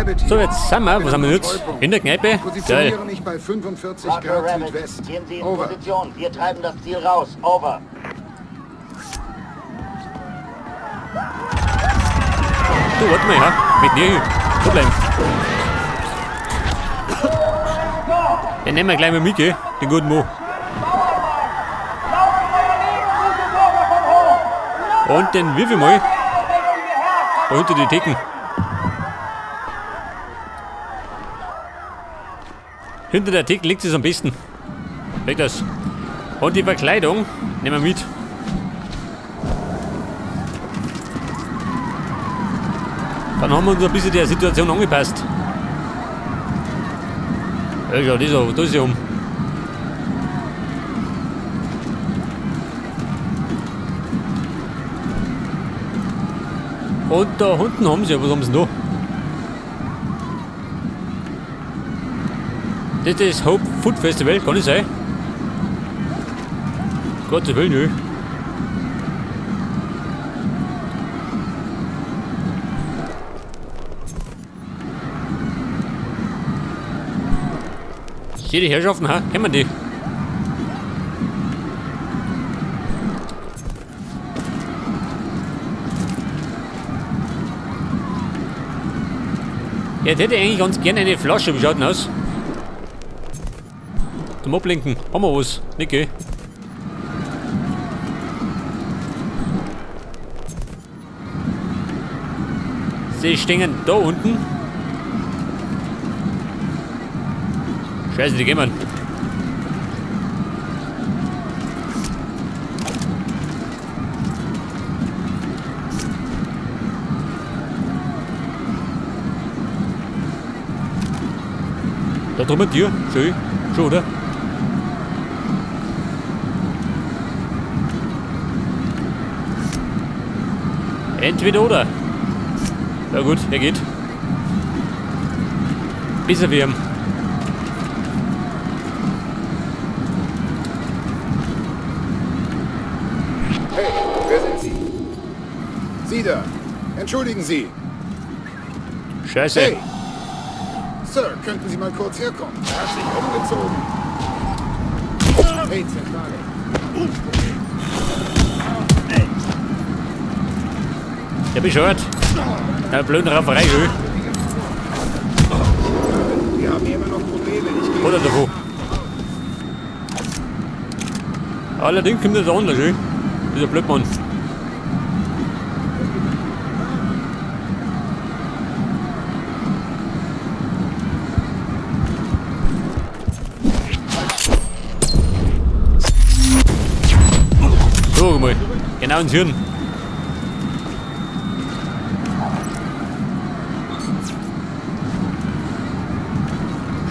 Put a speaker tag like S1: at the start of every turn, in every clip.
S1: Rabbit hier.
S2: So, jetzt sind wir. Was haben wir jetzt? In der Kneipe. Geil.
S1: Positioniere mich bei 45
S3: Roger,
S1: Grad
S3: Rabbit.
S1: Südwest.
S3: Gehen Sie in
S1: Over.
S3: Position. Wir treiben das Ziel raus. Over.
S2: Du, warte mal, ja. Mit dir. Da bleiben. Den nehmen wir gleich mal mit, gell? Den guten Mo. Und den wirf ich mal. Da hinter die Theken. Hinter der Theke liegt es am besten. Weg das. Und die Verkleidung nehmen wir mit. Dann haben wir uns ein bisschen der Situation angepasst. Ja, schau, das ist ja um. Und da unten haben sie ja, was haben sie denn da? Das ist das Hope Food Festival, kann das sein? Gottes Willen, nö. Hier die Herrschaften, ha? Kennen wir die? Jetzt hätte ich eigentlich ganz gerne eine Flasche. Wie schaut denn aus? Zum Ablenken. Haben wir was? Nicht, gell? Sie stehen da unten. Scheiße, die gehen wir. Da drüben Tür. Schön. Schon, oder? Entweder oder. Ja gut, er geht. Besser wie ihm.
S1: Hey, wer sind Sie? Sie da. Entschuldigen Sie.
S2: Scheiße.
S1: Hey. Sir, könnten Sie mal kurz herkommen? Er hat sich umgezogen. Hey, Zentrale.
S2: Der bescheuert. Na, blöden Rafferei, gell?
S1: Wir haben hier immer noch Probleme. Ich gehe
S2: Oder davon. Allerdings kommt er da anders, gell? Dieser Blödmann. So, mal. Genau ins Hirn.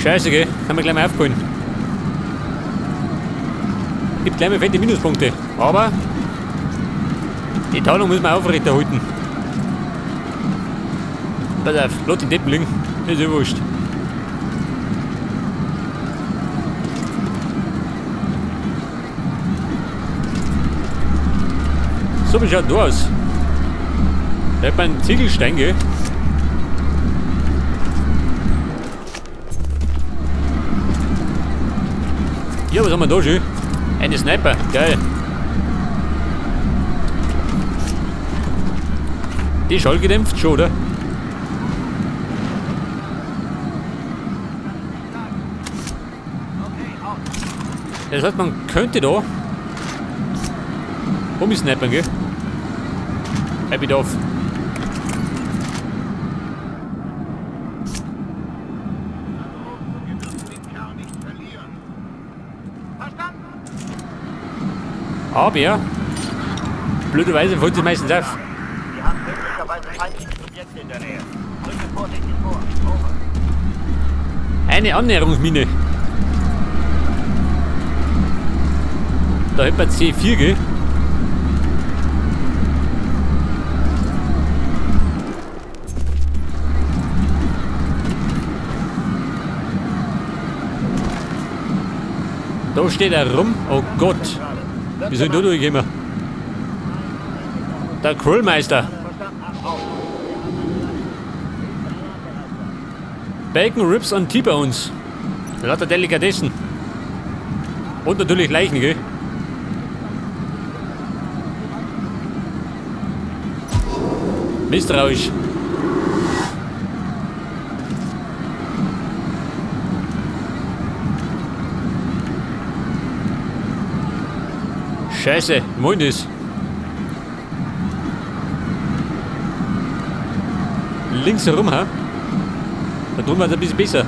S2: Scheiße, gell? Haben wir gleich mal aufgeholt. Gibt gleich mal fette Minuspunkte. Aber die Tarnung müssen wir aufrechterhalten. Pass auf, lass den Deppen liegen. Ist ja wurscht. So, wie schaut da aus? Da hat man einen Ziegelstein, gell? Ja, was haben wir da schon? Eine Sniper, geil. Die schallgedämpft schon, oder? Das heißt, man könnte da rumsnipern, gell? Bei Bedarf. Aber blöderweise fällt sie meistens auf.
S3: Wir haben möglicherweise feindliche Subjekte in der Nähe. Rücke vorsichtig vor. Over.
S2: Eine Annäherungsmine. Da hätten wir C4, gell? Da steht er rum. Oh Gott. Wie soll ich da durchkommen? Der Krullmeister. Bacon, Ribs und T-Bones. Lauter Delikatessen. Und natürlich Leichen, gell? Misstrauisch. Scheiße, wo ist das? Links herum, ha? Da drüben war es ein bisschen besser.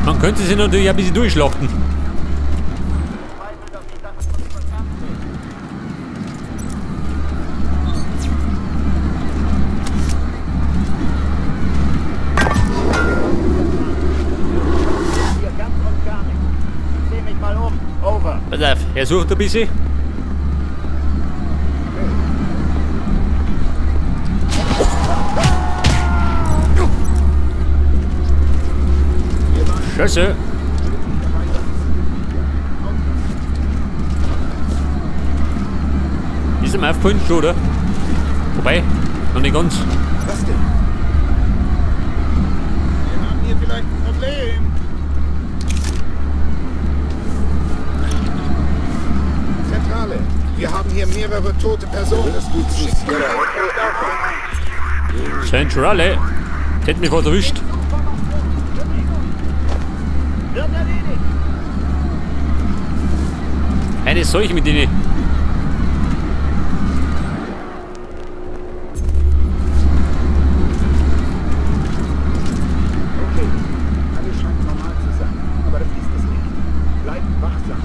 S2: Man könnte sie natürlich ein bisschen durchschlachten. Pass auf, er sucht ein bisschen. Scheiße. Ist ihm aufgefallen schon, oder? Wobei, noch nicht ganz.
S1: Was denn? Wir haben hier vielleicht ein Problem. Zentrale, wir haben hier mehrere tote Personen. Das gut zu
S2: Zentrale. Das hätte mich fast erwischt. Eine Seuche mit denen.
S1: Okay, alles scheint normal zu sein, aber das ist es nicht. Bleibt wachsam.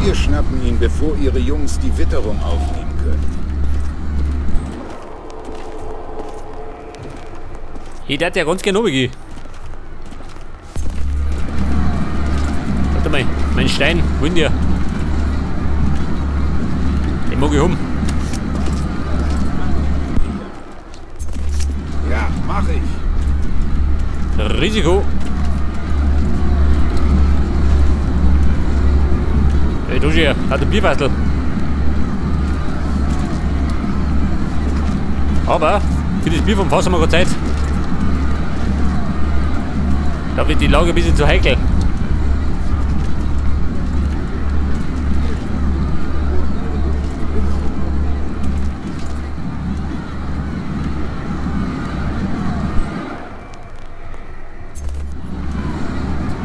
S1: Wir schnappen ihn, bevor ihre Jungs die Witterung aufnehmen können.
S2: Ich darf ja ganz gerne runtergehen. Warte mal, mein Stein, wo ist der? Den mag ich um.
S1: Ja, mach ich.
S2: Risiko. Hey, du hier, hat ein Bierfassel. Aber für das Bier vom Fass haben wir gerade Zeit. Da wird die Lage ein bisschen zu heikel.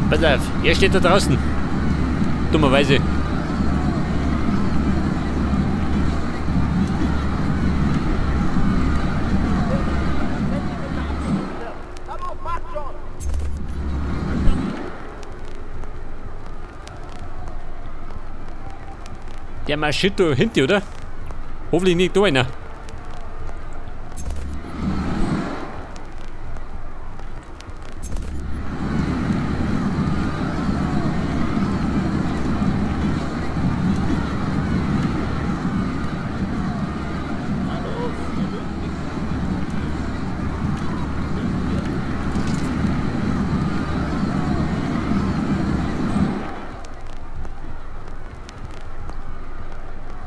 S2: Pass auf, er steht da draußen. Dummerweise. Der marschiert da hinten, oder? Hoffentlich nicht da einer.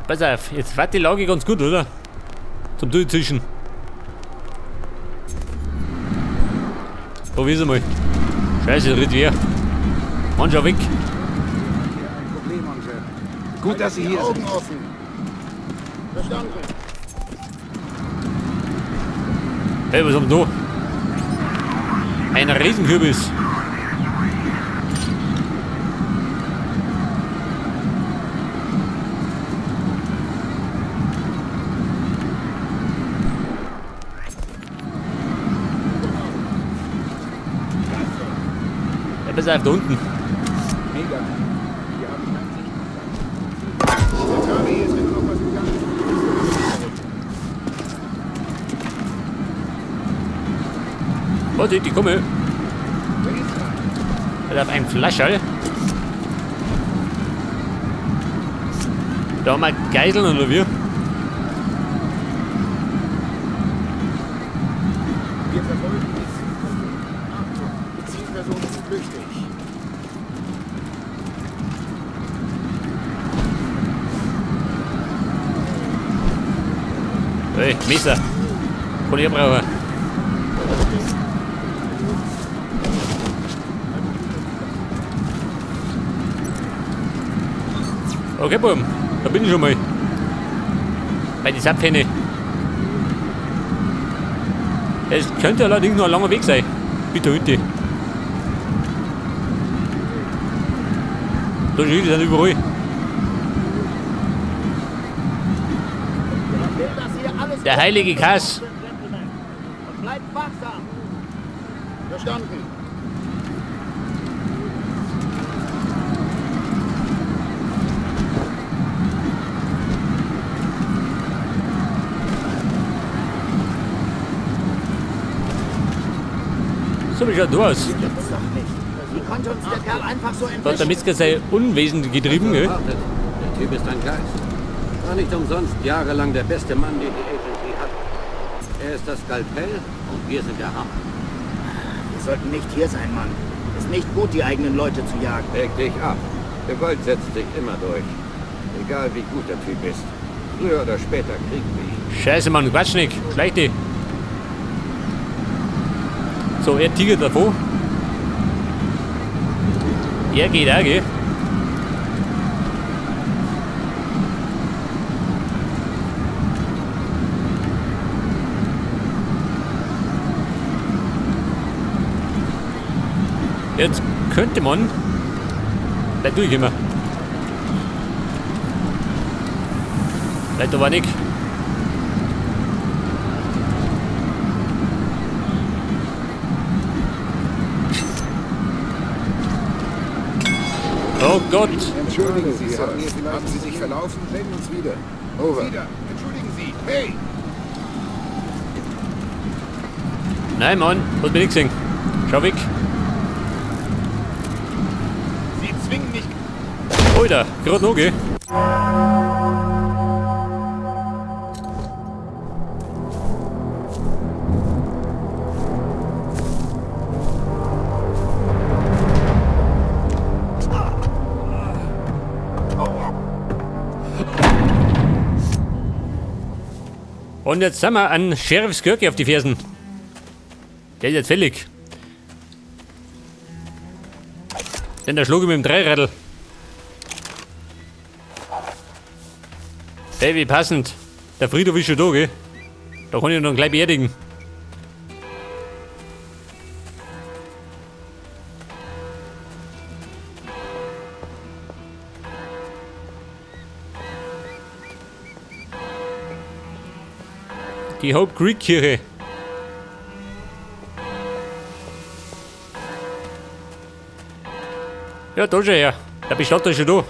S2: Pass auf, jetzt war die Lage ganz gut, oder? Zum Durchzischen. Probier's mal. Scheiße, tritt wer. Mann, schau weg.
S1: Gut, dass Sie hier sind. Augen offen. Verstanden.
S2: Hey, was haben wir da? Ein Riesenkürbis. Ja, pass auf, da unten.
S1: Mega. Wir haben keinen Sichtkontakt. Zentrale, hier ist immer noch was im Gang.
S2: Warte, ich komme.
S1: Wer ist da?
S2: Pass auf, ein Flascherl. Da haben wir Geiseln oder wie?
S1: Wir verfolgen die Zielperson. Achtung, die Zielperson ist flüchtig.
S2: Hey, Messer. Kann ich brauchen. Okay, Buben. Da bin ich schon mal. Bei den Zapfhähne. Es könnte allerdings noch ein langer Weg sein. Bitte, bitte. Da steht sind überall. Der heilige Kass.
S3: Und bleibt wachsam.
S1: Verstanden.
S2: So, wie schaut du aus?
S3: Gibt's doch nicht. Wie konnte uns der Kerl einfach so
S2: Da hat der
S3: entwischen?
S2: Metzger sein Unwesen getrieben, gell?
S4: Wartet. Der Typ ist ein Geist. War nicht umsonst jahrelang der beste Mann, den die Agency hat. Er ist das Skalpell und wir sind der Hammer.
S3: Wir sollten nicht hier sein, Mann. Ist nicht gut, die eigenen Leute zu jagen.
S4: Reg dich ab. Gewalt setzt sich immer durch. Egal wie gut der Typ ist. Früher oder später kriegen wir ihn.
S2: Scheiße, Mann, Quatsch nicht. Schleich dich. So, er tigert davon. Er geht auch, gell? Jetzt könnte man gleich durchkommen. Leider war nicht. Oh Gott!
S1: Entschuldigen Sie, Sir. Haben Sie sich verlaufen? Melden uns wieder. Over. Wieder. Entschuldigen Sie. Hey!
S2: Nein, Mann, hast mich nicht gesehen. Schau weg.
S1: Sie zwingen mich.
S2: Alter, gerade noch, gell? Und jetzt sind wir an Sheriff Skirky auf die Fersen. Der ist jetzt fällig. Denn der schlug ich mit dem Dreiradl. Hey, wie passend. Der Friedhof ist schon da, gell? Da kann ich ihn dann gleich beerdigen. Die Hope Creek Kirche. Ja, da schon her. Der Bestatter ist schon da.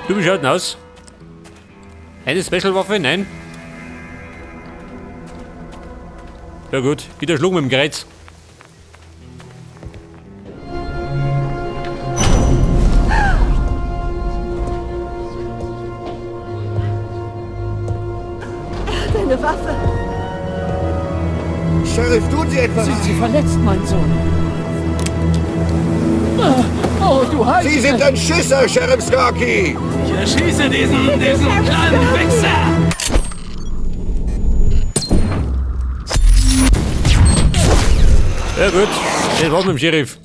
S2: Du, wie schaut denn aus? Eine Special-Waffe? Nein. Ja gut, wieder Schlag mit dem Kreuz.
S5: Deine Waffe.
S1: Sheriff, tun Sie etwas!
S6: Sind Sie verletzt, mein Sohn? Oh, du Heilige!
S1: Sie sind ein Schisser, Sheriff Skarky!
S6: Ich erschieße diesen kleinen Wichser!
S2: Ja gut, das war's mit dem Sheriff.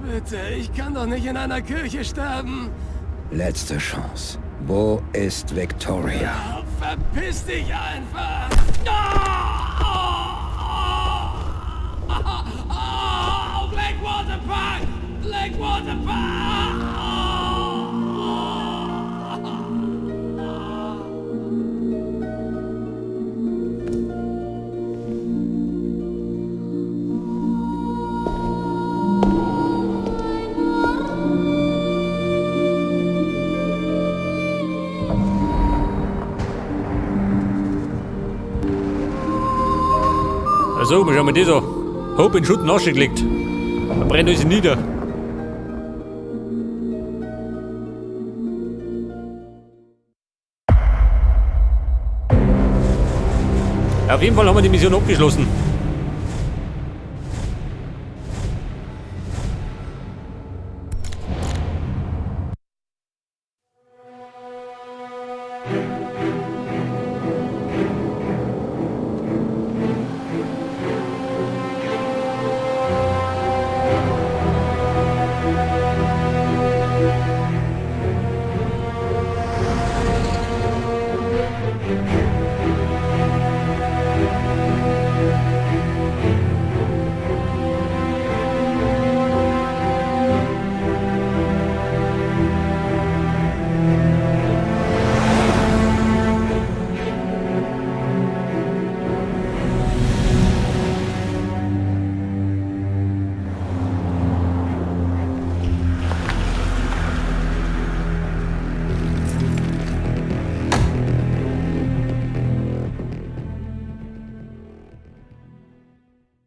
S6: Bitte, ich kann doch nicht in einer Kirche sterben.
S7: Letzte Chance. Wo ist Victoria?
S6: Verpiss dich einfach! Blackwater Park! Blackwater Park!
S2: Also, wir schauen mal das an. Hope in Schutt und Asche gelegt. Da brennt alles nieder. Auf jeden Fall haben wir die Mission abgeschlossen.